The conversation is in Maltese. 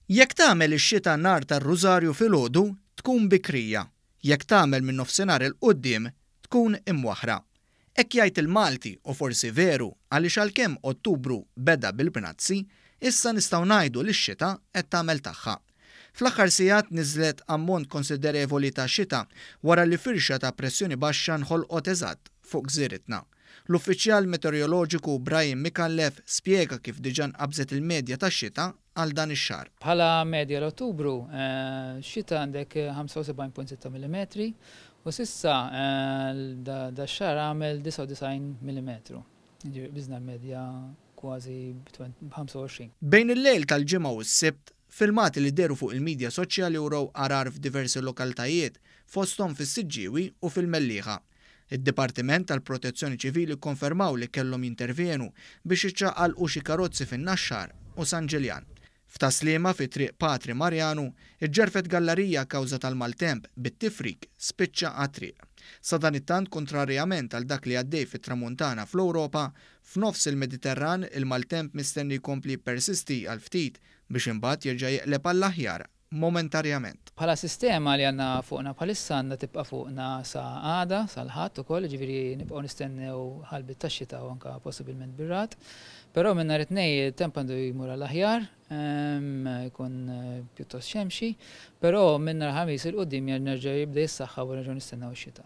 Jekk tagħmel ix-xita nhar tar-Rużarju filgħodu, tkun bikrija. Jekk tagħmel minn nofsinhar 'il quddiem, tkun imwaħħra. Hekk jgħid il-Malti u forsi veru għaliex għalkemm Ottubru beda bil-bnazzi, issa nistgħu ngħidu li x-xita qed tagħmel tagħha. Fl-aħħar sigħat niżlet ammont konsiderevoli ta' xita wara li firxa ta' pressjoni baxxa nħolqot eżatt fuq gżiritna. L-uffiċjal meteoroloġiku Brian Micallef spjega kif diġà nqabżet il-medja tax-xita għal dan ix-xahar. Bħala medja l-Ottubru, xita għandek 75.6 millimetri u s'issa dax-xahar għamel 99 millimetru. Jiġifieri qbiżna l-medja kważi b'25. Bejn il-lejl tal-Ġimgħa u s-Sibt, filmati li dehru fuq il-midja soċjali wrew għarar f'diversi lokalitajiet, fosthom fis-Siġġiewi u fil-Mellieħa. Id-Dipartiment tal-Protezzjoni Ċivili kkonfermaw li kellhom jintervjenu biex iċċaqalqu xi karozzi fin-Naxxar u San Ġiljan. F'Tas-Sliema fi Triq Patri Marjanu, iġġarfet gallarija kawża tal-maltemp bit-tifrik spiċċa għat-triq. Sadanittant kuntrarjament għal dak li għaddej fit-Tramuntana fl-Ewropa, f'nofs il-Mediterran il-maltemp mistenni jkompli jippersisti għal ftit biex imbagħad jerġa' jeqleb għall-aħjar momentarjament. Bħala sistema li għandna fuqna bħalissa għandha tibqa' fuqna sa għada, sal-Ħadd ukoll, jiġifieri nibqgħu nistennew ħalbiet tax-xita u anke possibilment bir-ragħad. Però minn nhar it-Tnejn it-temp għandu jmur għall-aħjar, jkun pjuttost xemxi, però minn nhar Ħamis 'il quddiem jerġa' jibda jissaħħaħ u nerġgħu nistennew ix-xita.